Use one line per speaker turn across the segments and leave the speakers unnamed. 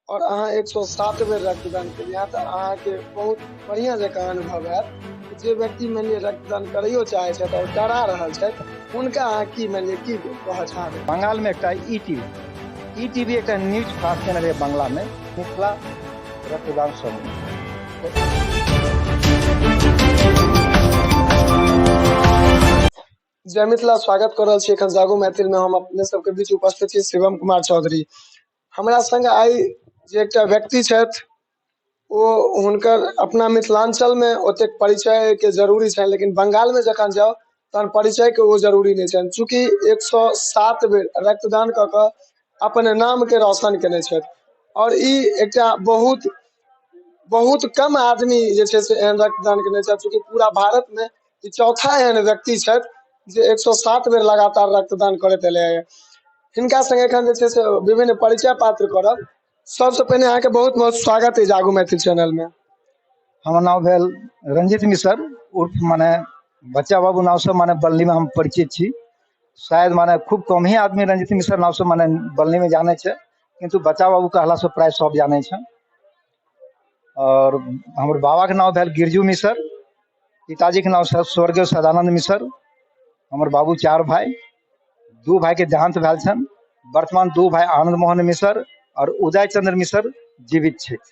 आओर अहाँ 107 बेर रक्तदान केलियै तऽ अहाँके बहुत बढ़िआँ जकाँ अनुभव हैत। जे व्यक्ति मानि लिअ रक्तदान करैयो चाहै छथि आओर डरा रहल छथि, हुनका अहाँ की मानि लिअ की कहऽ चाहबै?
बंगालमे एकटा ई टीवी एकटा न्यूज फ्लाश केने रहै बंगलामे, मिथिला रक्तदान समूह।
जय मिथिला, स्वागत कर रहल छी एखन जागो मैथिल में। हम अपने सबके बीच उपस्थित छी शिवम कुमार चौधरी। हमरा संग आइ जे एकटा व्यक्ति छथि, ओ हुनकर अपना मिथिलांचल में ओतेक परिचय के जरूरी छनि, लेकिन बंगाल में जखन जाउ तहन परिचय के ओ जरूरी नहि छनि, चूँकि 107 बेर रक्तदान कऽ कऽ अपन नाम के रोशन केने छथि। आओर ई एकटा बहुत बहुत कम आदमी जे छै से एहन रक्तदान केने छथि, चूँकि पूरा भारत में ई चौथा एहन व्यक्ति छथि जे 107 बेर लगातार रक्तदान करैत एलै। हिनका संगे एखन जे छै से विभिन्न परिचय पात्र करब। सबसँ पहिने अहाँके बहुत बहुत स्वागत है जागू मैथिल चैनल में।
हमर नाम भेल रंजित मिश्र उर्फ माने बच्चा बाबू नामसँ माने बलनीमे हम परिचित छी। शायद माने खूब कम ही आदमी रंजित मिश्र नामसँ माने बलनीमे जानै छै, किन्तु बच्चा बाबू कहलासँ प्राय सब जानै छै। आओर हमर बाबाके नाम भेल गिरजू मिश्र, पिताजीके नाम स्वर्गीय सदानंद मिश्र। हमर बाबू चार भाई, दू भाईके देहांत भेल छनि। वर्तमान दू भाई आनंद मोहन मिश्र आओर उदय चंद्र मिश्र जीवित छथि।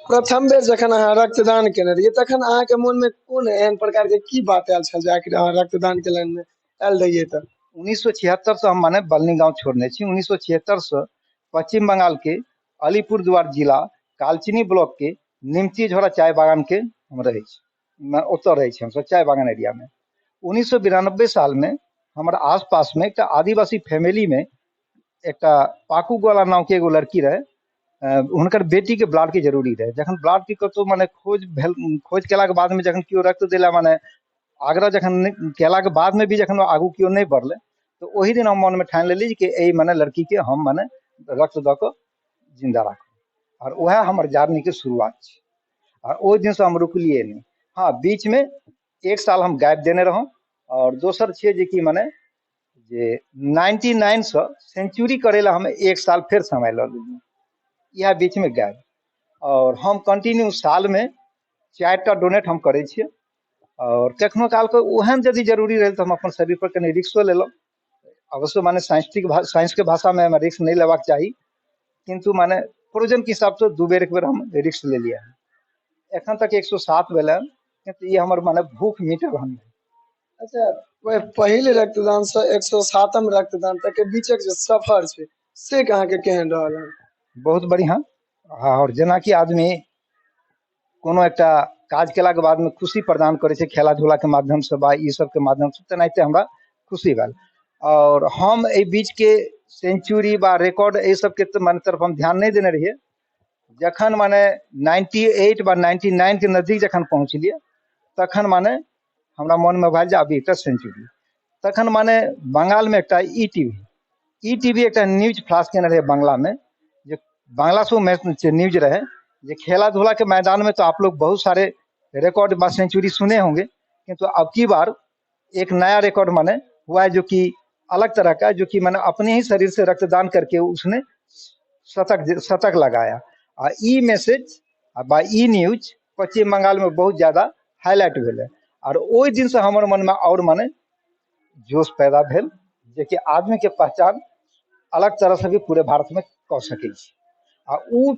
प्रथम बेर जखन अहाँ रक्तदान केने रहियै, तखन अहाँके मोनमे कोन एहन प्रकारके की बात आयल छल जे आखिर अहाँ रक्तदान के लाइन मे आयल रहियै? तऽ
1976 से हम माने बलनी गांव छोड़ने छी। 1976 से पश्चिम बंगाल के अलीपुर द्वार जिला, कालचिनी ब्लॉक के निमती झोरा चाय बागान के हम रहै छी, ओतऽ रहै छी हमसब चाय बागान एरियामे। 1992 सालमे हमर आसपासमे एकटा आदिवासी फैमिलीमे एकटा पाकू गोला नामके एगो लड़की रहै। हुनकर बेटीके ब्लडके जरूरी रहै। जखन ब्लडके कतहु मने खोज भेल, खोज केलाके बादमे जखन केओ रक्त दै लए मने आग्रह जखन केलाके बादमे भी जखन आगू केओ नहि बढ़लै, तऽ ओहि दिन हम मनमे ठानि लेली कि एहि मने लड़कीके हम मने रक्त दऽ कऽ जिन्दा राखब। आओर उएह हमर जर्नीके शुरुआत छै आ ओहि दिनसँ हम रुकलियै नहि। हँ, बीचमे एक साल हम गैप देने रहौं। आओर दोसर छियै जेकि मने जे 99सँ सेंचुरी करै लए हम एक साल फेर समय लऽ लेलियै। इएह बीचमे गैप। आओर हम कंटिन्यू सालमे चारिटा डोनेट हम करै छियै। आओर कखनो कालके ओहन यदि जरूरी रहल तऽ हम अपन शरीर पर कनि रिस्को लेलहुँ। अवश्य माने साइंटिफिक साइंसके भाषामे हमरा रिस्क नहि लेबाक चाही, किन्तु माने प्रोजनके हिसाबसँ दू बेर एक बेर हम रिस्क लेलियै हन। एखन तक 107 भेलै हन, किन्तु ई हमर माने भूख मिटल हन नहि।
अच्छा, पहिल रक्तदान से 107म रक्तदान तक के बीचक जे सफर छै, से अहाँके केहन रहल हन?
बहुत बढ़िआँ। आओर जेनाकि आदमी कोनो एकटा काज केलाके बादमे खुशी प्रदान करै छै खेला धूलाके माध्यमसँ बा ई सबके माध्यमसँ, तेनाहिते हमरा खुशी भेल। आओर हम एहि बीचके सेंचुरी बा रिकॉर्ड एहि सबके तऽ माने तरफ हम ध्यान नहि देने रहियै। जखन माने 98 बा 99के नजदीक जखन पहुँचलियै, तखन माने हमरा मोनमे भेल जे अभी एकटा सेंचुरी। तखन माने बंगालमे एकटा ई टीवी एकटा न्यूज फ्लाश केने रहै बंगलामे, जे बांग्ला से न्यूज रहे जे खेला धूला के मैदान में तो आप लोग बहुत सारे रिकॉर्ड बा सेंचुरी सुने होंगे, किंतु अब की बार एक नया रिकॉर्ड माने हुआ है, जो कि अलग तरह का, जो कि माने अपने ही शरीर से रक्तदान करके उसने शतक शतक लगाया। आ ई मैसेज बा ई न्यूज पश्चिम बंगाल में बहुत ज्यादा हाईलाइट भेलै। आओर ओहि दिनसँ हमर मनमे आओर माने जोश पैदा भेल जेकि आदमीके पहचान अलग तरहसँ भी पूरे भारतमे कऽ सकै छी। आ ओ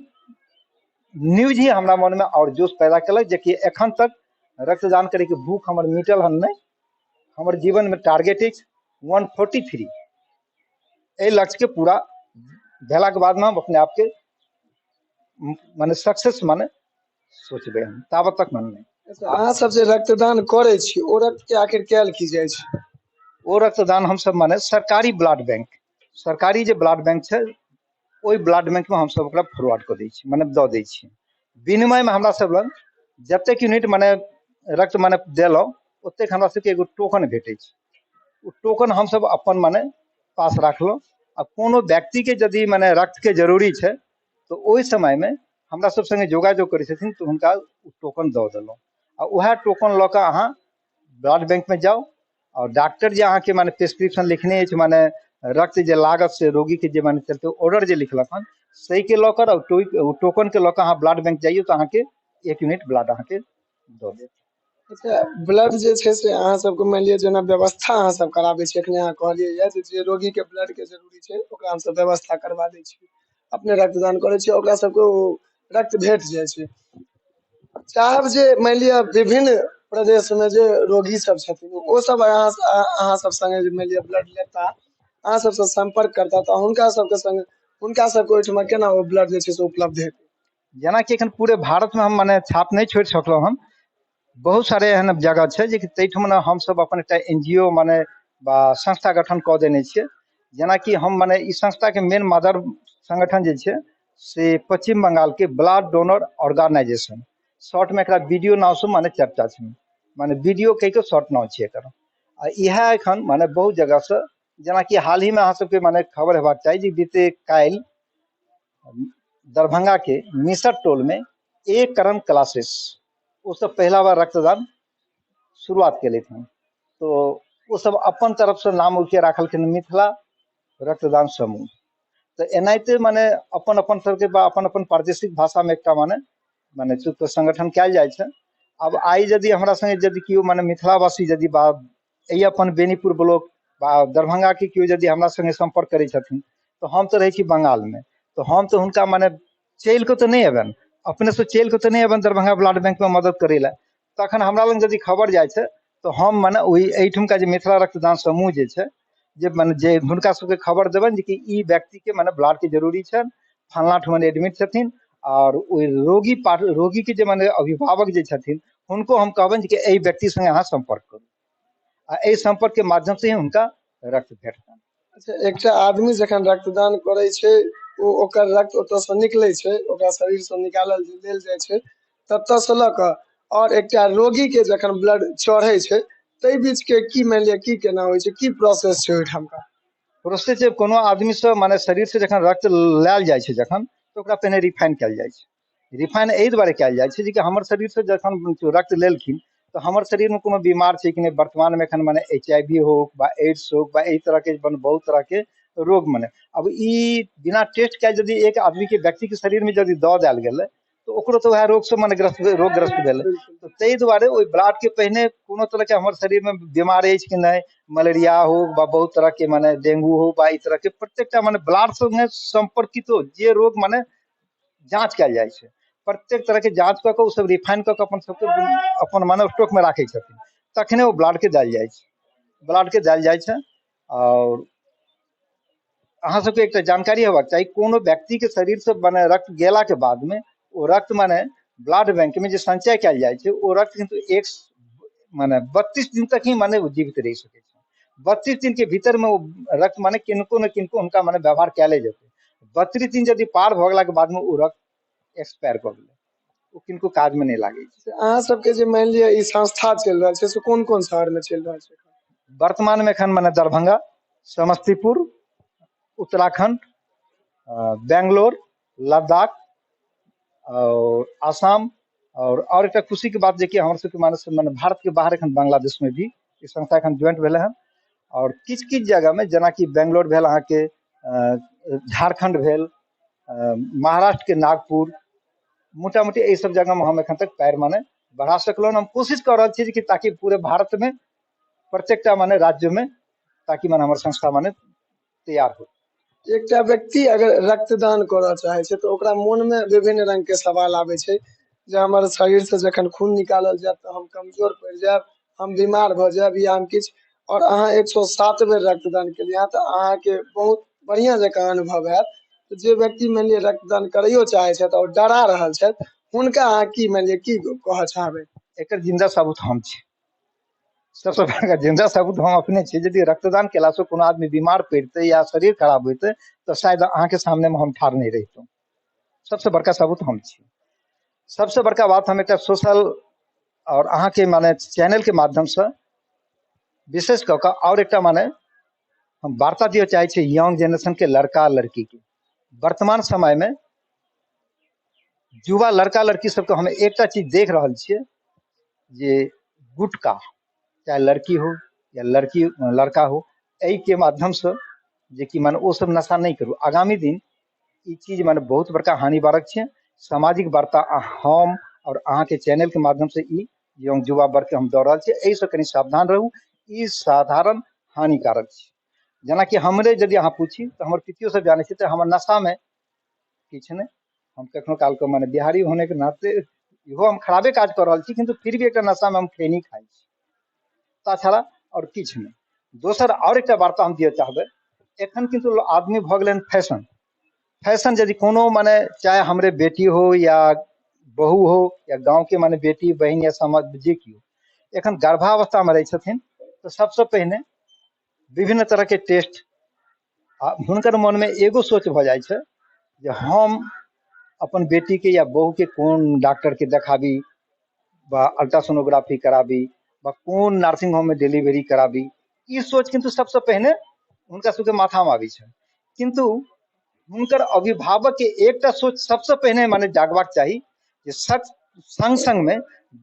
न्यूज ही हमरा मनमे आओर जोश पैदा केलक जेकि एखन तक रक्तदान करैके भूख हमर मिटल हन नहि। हमर जीवनमे टारगेट अछि 143। एहि लक्ष्यके पूरा भेलाके बादमे हम अपने आपके माने सक्सेस माने सोचबै हम, ताबत तक माने नहि।
अच्छा, अहाँ सब जे रक्तदान करै छी, ओ रक्त के आखिर कैल की जाइ छै?
ओ रक्तदान हमसब माने सरकारी ब्लड बैंक, सरकारी जे ब्लड बैंक छै, ओहि ब्लड बैंकमे हमसब ओकरा फॉरवर्ड कऽ दै छी, माने दऽ दै छी। विनिमयमे हमरा सब लग जतेक यूनिट माने रक्त माने देलहुँ, ओतेक हमरा सबके एगो टोकन भेटै छै। ओ टोकन हमसब अपन माने पास राखलहुँ आ कोनो व्यक्तिके यदि माने रक्तके जरूरी छै तऽ ओहि समयमे हमरा सब सङ्गे जोगाजोग करै छथिन, तऽ हुनका ओ टोकन दऽ देलहुँ। आ उएह टोकन लऽ कऽ अहाँ ब्लड बैंकमे जाउ आओर डॉक्टर जे अहाँके माने प्रिस्क्रिप्शन लिखने अछि, माने रक्त जे लागत से रोगीके जे माने चलते ऑर्डर जे लिखलक हन, सहीके लऽ कऽ ओ टोकनके लऽ कऽ अहाँ ब्लड बैंक जइयौ तऽ अहाँके 1 यूनिट ब्लड अहाँके दऽ देत।
अच्छा, ब्लड जे छै से अहाँ सबके मानि लिअ जेना व्यवस्था अहाँ सब कराबै छियै, एखने अहाँ कहलियै ये जे रोगी के ब्लड के जरूरी छै ओकरा हमसब व्यवस्था करबा दै छियै, अपने रक्तदान करै छियै, ओकरा सबके ओ रक्त भेट जाइ छै। चाहब जे मानि लिअ विभिन्न प्रदेश मे जे रोगी सब छथिन ओ सब अहाँ सब संगे जे मानि लिअ ब्लड लेता, अहाँ सबसँ सम्पर्क करता, तऽ हुनका सबके संगे हुनका सबके ओहिठमा केना ओ ब्लड जे छै से उपलब्ध हेतै?
जेनाकि एखन पूरे भारतमे हम मने छाप नहि छोड़ि सकलहुँ हन, बहुत सारे एहन जगह छै जे कि ताहिठमन हमसब अपन एकटा NGO मने बा संस्था गठन कऽ देने छियै। जेनाकि हम मने ई संस्थाके मेन मदर संगठन जे छै से पश्चिम बंगालके ब्लड डोनर ऑर्गेनाइजेशन, शॉर्टमे एकरा BDO नामसँ मने चर्चा छै, मने BDO कहि कऽ शॉर्ट नाम छै एकर। आ इएह एखन मने बहुत जगहसँ, जेनाकि हाल ही मे अहाँ सबके मने खबर हेबाक चाही जे बीते काल्हि दरभंगा के मिसर टोल में एक करण क्लासेस ओ सब पहला बार रक्तदान शुरुआत केलथि हन। तो ओ सब अपन तरफ से नाम उके राखलखिन मिथिला रक्तदान समूह। तऽ एनाहिते मने अपन अपन सबके बा अपन अपन प्रादेशिक भाषा में एकटा मने मने चूँकि संगठन कयल जाइ छै। आब आइ यदि हमरा संगे यदि केओ मने मिथिलावासी यदि बा एहि अपन बेनीपुर ब्लॉक बा दरभंगा के केओ यदि हमरा संगे सम्पर्क करै छथिन तऽ हम तऽ रहै छी बंगालमे, तऽ हम तऽ हुनका मने चलि कऽ तऽ नहि अयबनि, अपनेसँ चलि कऽ तऽ नहि अयबनि दरभंगा ब्लड बैंकमे मदद करै लए। तखन हमरा लग यदि खबर जाइ छै तऽ हम मने ओहि एहिठुमका जे मिथिला रक्तदान समूह जे छै, जे मने जे हुनका सबके खबर देबनि जे कि ई व्यक्तिके मने ब्लडके जरूरी छनि, फलना ठमन एडमिट छथिन, आओर ओहि रोगी पार रोगीके जे मने अभिभावक जे छथिन हुनको हम कहबनि जे कि एहि व्यक्ति संगे अहाँ सम्पर्क करू, आ एहि सम्पर्कके माध्यमसँ ही हुनका रक्त भेटतनि।
अच्छा, एकटा आदमी जखन रक्तदान करै छै ओ ओकर रक्त ओतऽसँ निकलै छै, ओकरा शरीरसँ निकालल लेल जाइ छै, ततऽसँ लऽ कऽ आओर एकटा रोगीके जखन ब्लड चढ़ै छै ताहि बीचके की मानि लिअ की केना होइ छै, की प्रोसेस छै ओहिठामका?
प्रोसेस जे कोनो आदमीसँ माने शरीरसँ जखन रक्त लायल जाइ छै जखन, तऽ ओकरा पहिने रिफाइन कयल जाइ छै। रिफाइन एहि दुआरे कयल जाइ छै जे कि हमर शरीरसँ जखन रक्त लेलखिन तऽ हमर शरीरमे कोनो बीमार छै कि नहि, वर्तमानमे एखन मने HIV हो बा एड्स हो बा एहि तरहके बहुत तरहके रोग मने अब ई बिना टेस्ट कयल यदि एक आदमीके व्यक्तिके शरीरमे यदि दऽ देल गेलै तऽ ओकरो तऽ वएह रोगसँ मने ग्रस्त रोगग्रस्त भेलै। तऽ ताहि दुआरे ओहि ब्लडके पहिने कोनो तरहके हमर शरीरमे बीमार अछि कि नहि, मलेरिया हो बा बहुत तरहके मने डेंगू हो बा एहि तरहके प्रत्येकटा मने ब्लड सङ्गे सम्पर्कित हो जे रोग मने जाँच कयल जाइ छै, प्रत्येक तरहके जाँच कऽ कऽ ओ सब रिफाइन कऽ कऽ अपन सबके अपन माने स्टॉकमे राखै छथिन, तखने ओ ब्लडके देल जाइ छै, ब्लडके देल जाइ छै। आओर अहाँ सबके एकटा जानकारी हेबाक चाही, कोनो व्यक्तिके शरीरसँ मने रक्त गेलाके बादमे ओ रक्त मने ब्लड बैंकमे जे संचय कयल जाइ छै ओ रक्त किन्तु एक मने 32 दिन तक ही मने ओ जीवित रहि सकै छै। 32 दिनके भीतरमे ओ रक्त मने किनको ने किनको हुनका मने व्यवहार कयले जेतै। 32 दिन यदि पार भऽ गेलाके बादमे ओ रक्त एक्सपायर कऽ गेलै, ओ किनको काजमे नहि लागै छै।
अहाँ सबके जे मानि लिअ ई संस्था चलि रहल छै से कोन कोन शहरमे चलि रहल छै?
वर्तमानमे एखन मने दरभंगा, समस्तीपुर, उत्तराखंड, बेंगलोर, लद्दाख और आसाम, और एकटा खुशीके बात जेकि हमर सबके माने मने भारतके बाहर एखन बांग्लादेशमे भी ई संस्था एखन ज्वाइंट भेलै हन। और किछु किछु जगहमे जेनाकि बेंगलोर भेल अहाँके, झारखंड भेल, महाराष्ट्रके नागपुर, मोटा मोटी एहि सब जगहमे हम एखन तक पैर माने बढ़ा सकलहुँ। हम कोशिश कऽ रहल छी जे कि ताकि पूरे भारतमे प्रत्येकटा माने राज्यमे ताकि माने हमर संस्था माने तैयार हो।
एकटा व्यक्ति अगर रक्तदान करऽ चाहै छै तऽ ओकरा मोनमे विभिन्न रङ्गके सवाल आबै छै जे हमर शरीरसँ जखन खून निकालल जायत तऽ हम कमजोर पड़ि जायब, हम बीमार भऽ जायब या हम किछु, आओर अहाँ 107 बेर रक्तदान केलियै हँ तऽ अहाँके बहुत बढ़िआँ जकाँ अनुभव हैत। तऽ जे व्यक्ति मानि लिअ रक्तदान करैयो चाहै छथि आओर डरा रहल छथि, हुनका अहाँ की मानि लिअ की कहऽ चाहबै?
एकर जिन्दा सबूत हम छी, सबसँ बड़का जिन्दा सबूत हम अपने छी। यदि रक्तदान केलासँ कोनो आदमी बीमार पड़ितै या शरीर खराब होइतै तऽ शायद अहाँके सामनेमे हम ठाढ़ नहि रहितहुँ। सबसँ बड़का सबूत हम छी। सबसँ बड़का बात हम एकटा सोशल आओर अहाँके माने चैनलके माध्यमसँ विशेष कऽ कऽ आओर एकटा माने हम वार्ता दिअ चाहै छी यंग जेनरेशनके लड़का लड़कीके। वर्तमान समयमे युवा लड़का लड़की सबके हम एकटा चीज देख रहल छियै जे गुटखा, चाहे लड़की हो या लड़की लड़का हो, एहिके माध्यमसँ जे कि माने ओ सब नशा नहि करू। आगामी दिन ई चीज मने बहुत बड़का हानिकारक छै। सामाजिक वार्ता हम आओर अहाँके चैनलके माध्यमसँ ई युवा वर्गके हम दऽ रहल छी, एहिसँ कनि सावधान रहू, ई साधारण हानिकारक छै। जेनाकि हमरे यदि अहाँ पूछी तऽ हमर पितियो सब जानै छै तऽ हमर नशामे किछु नहि, हम कखनो कालके मने बिहारी होनेके नाते इहो हम खराबे काज कऽ रहल छी, किन्तु फिर भी एकटा नशामे हम खैनी खाइ छी, ताछड़ा आओर किछु नहि। दोसर आओर एकटा वार्ता हम दिअ चाहबै, एखन किन्तु आदमी भऽ गेलै हन फैशन। फैशन यदि कोनो मने चाहे हमरे बेटी हो या बहू हो या गाँवके मने बेटी बहिन या समाज जे केओ एखन गर्भावस्थामे रहै छथिन तऽ सबसँ पहिने विभिन्न तरहके टेस्ट आ हुनकर मनमे एगो सोच भऽ जाइ छै जे हम अपन बेटीके या बहूके कोन डॉक्टरके देखाबी बा अल्ट्रासोनोग्राफी कराबी बा कोन नर्सिंग होममे डिलीवरी कराबी। ई सोच किन्तु सबसँ पहिने हुनका सबके माथामे आबै छै, किन्तु हुनकर अभिभावकके एकटा सोच सबसँ पहिने माने जागबाक चाही जे सङ्ग सङ्गमे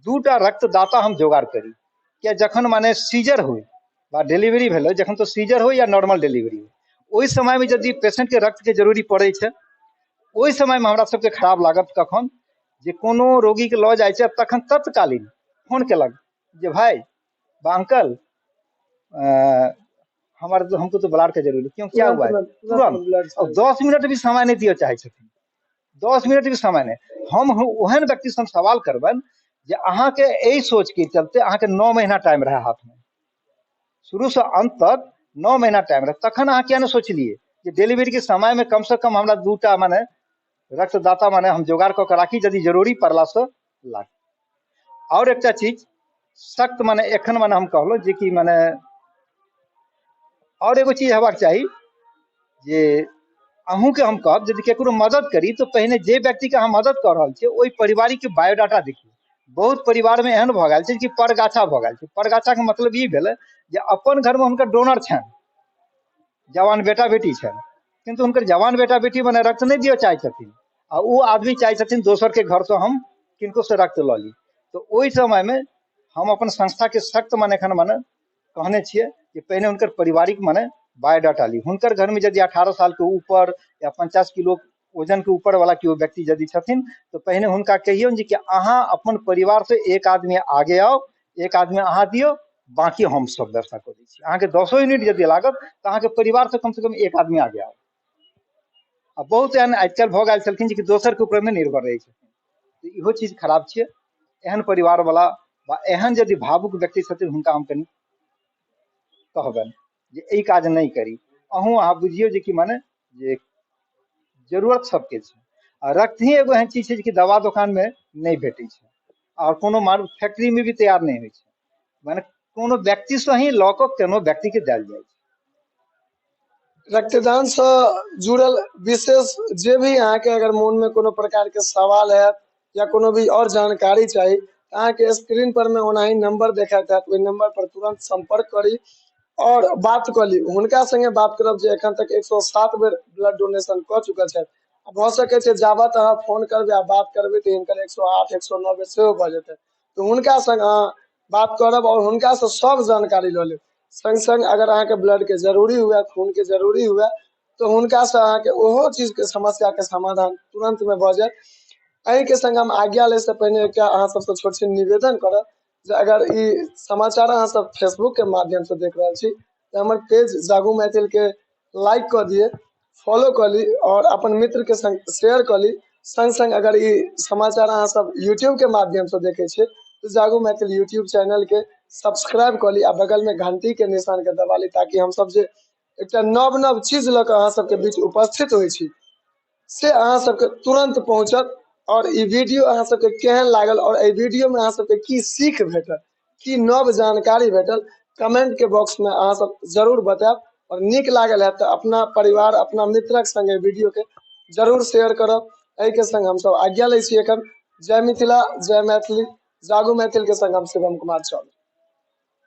दूटा रक्तदाता हम जोगाड़ करी, किया जखन माने सीजर होइ बा डिलीवरी भेलै, जखन तऽ सीजर हो या नॉर्मल डिलीवरी हो, ओहि समयमे यदि पेशेंटके रक्तके जरूरी पड़ै छै, ओहि समयमे हमरा सबके खराब लागत कखन जे कोनो रोगीके लऽ जाइ छै तखन तत्कालीन फोन केलक जे भाइ बा अंकल हमर हमको तो ब्लड के जरूरी, क्यों क्या हुआ है? तुरंत और 10 मिनट भी समय नहीं दिअ चाहै छथिन, 10 मिनट भी समय नहीं। हम ओहन व्यक्ति से हम सवाल करबनि जे अहाँके एहि सोच के चलते अहाँके 9 महीना टाइम रहे हाथमे, शुरू से अंत तक 9 महीना टाइम रहे, तखन अहाँ किया नहीं सोचलिए जे डिलीवरी के समय में कम से कम हमरा दूटा माने रक्तदाता माने हम जोगाड़ कऽ के राखी, यदि जरूरी पड़ला से लाग। और एकटा चीज सख्त माने एखन माने हम कहलहुँ जे कि माने और एगो चीज हेबाक चाही जे अहूँके हम कहब यदि केकरो मदद करी तऽ पहिने जे व्यक्तिके अहाँ मदद कऽ रहल छियै ओहि पारिवारिक बायोडाटा देखियौ। बहुत परिवारमे एहन भऽ गेल छै कि परगाछा भऽ गेल छै। परगाछाके मतलब ई भेलै जे अपन घरमे हुनकर डोनर छनि, जवान बेटा बेटी छनि, किन्तु हुनकर जवान बेटा बेटी मने रक्त नहि दिअ चाहै छथिन आ ओ आदमी चाहै छथिन दोसरके घरसँ हम किनको से रक्त लऽ ली। तऽ ओहि समयमे हम अपन संस्थाके सख्त मने एखन मने कहने छियै जे पहिने हुनकर पारिवारिक मने बायोडाटा ली। हुनकर घरमे यदि 18 सालके ऊपर या 50 किलो वजनके ऊपर वाला केओ व्यक्ति यदि छथिन तऽ पहिने हुनका कहियौन जे कि अहाँ अपन परिवारसँ एक आदमी आगे आउ, एक आदमी अहाँ दियौ, बाकी हम सब व्यवस्था कऽ दै छी। अहाँके 10 यूनिट यदि लागत तऽ अहाँके परिवारसँ कमसँ कम एक आदमी आगे आउ। आ बहुत एहन आइ काल्हि भऽ गेल छलखिन जे कि दोसरके ऊपरमे निर्भर रहै छथिन, तऽ इहो चीज खराब छियै। एहन परिवारवला वा एहन यदि भावुक व्यक्ति छथिन हुनका हम कनि कहबनि जे ई काज नहि करी। अहूँ अहाँ बुझियौ जे कि माने जे जरूरत सबके छै आ रक्त ही एगो एहन चीज छै जे कि दवा दोकानमे नहि भेटै छै आओर कोनो माल फैक्ट्रीमे भी तैयार नहि होइ छै, माने कोनो व्यक्तिसँ ही लऽ कऽ कोनो व्यक्तिके देल जाइ छै।
रक्तदान से जुड़ल विशेष जे भी अहाँके अगर मोन में कोनो प्रकार के सवाल है या कोनो भी और जानकारी चाही तऽ अहाँके स्क्रीन पर में ओनाही नंबर देखाइत हैत, ओहि नंबर पर तुरंत संपर्क करी और बात कऽ ली। हुनका संगे बात करब जे एखन तक 107 बेर ब्लड डोनेशन कऽ चुकल छथि। भऽ सकै छै जाबत अहाँ फोन करबै आ बात करबै तऽ हिनकर 108 109 बेर सेहो भऽ जेतै। तऽ हुनका संग अहाँ बात करब और हुनका से सब जानकारी लऽ लेब। संग संग अगर अहाँके ब्लड के जरूरी हुए, खून के जरूरी हुए, तऽ हुनका से अहाँके ओहो चीज के समस्या के समाधान तुरंत में भऽ जायत। एहि के संग हम आज्ञा लै से पहिने एकटा अहाँ सबसँ छोट छिन निवेदन करब जे अगर ई समाचार अहाँ सब फेसबुक के माध्यम से देख रहल छी तऽ हमर पेज जागू मैथिल के लाइक कऽ दिअ, फॉलो कऽ ली और अपन मित्र के संग शेयर कऽ ली। संग संग अगर ई समाचार अहाँ सब यूट्यूब के माध्यम से देखै छियै तऽ जागू मैथिल यूट्यूब चैनल के सब्सक्राइब कऽ ली आ बगल में घंटी के निशान के दबा ली, ताकि हम सब जे एकटा नव नव चीज लऽ कऽ अहाँ सबके बीच उपस्थित होइ छी से अहाँ सबके तुरंत पहुँचत। और ई वीडियो अहाँ सबके केहन लागल और एहि वीडियो में अहाँ सबके की सीख भेटल, की नव जानकारी भेटल, कमेंट के बॉक्स में अहाँ सब जरूर बतायब। और नीक लागल है तऽ अपना परिवार अपना मित्रक संगे वीडियो के जरूर शेयर करब। एहि के संग हम सब आज्ञा लै छी एखन। जय मिथिला, जय मैथिली, जागू मैथिल के संग हम शिवम कुमार चौधरी।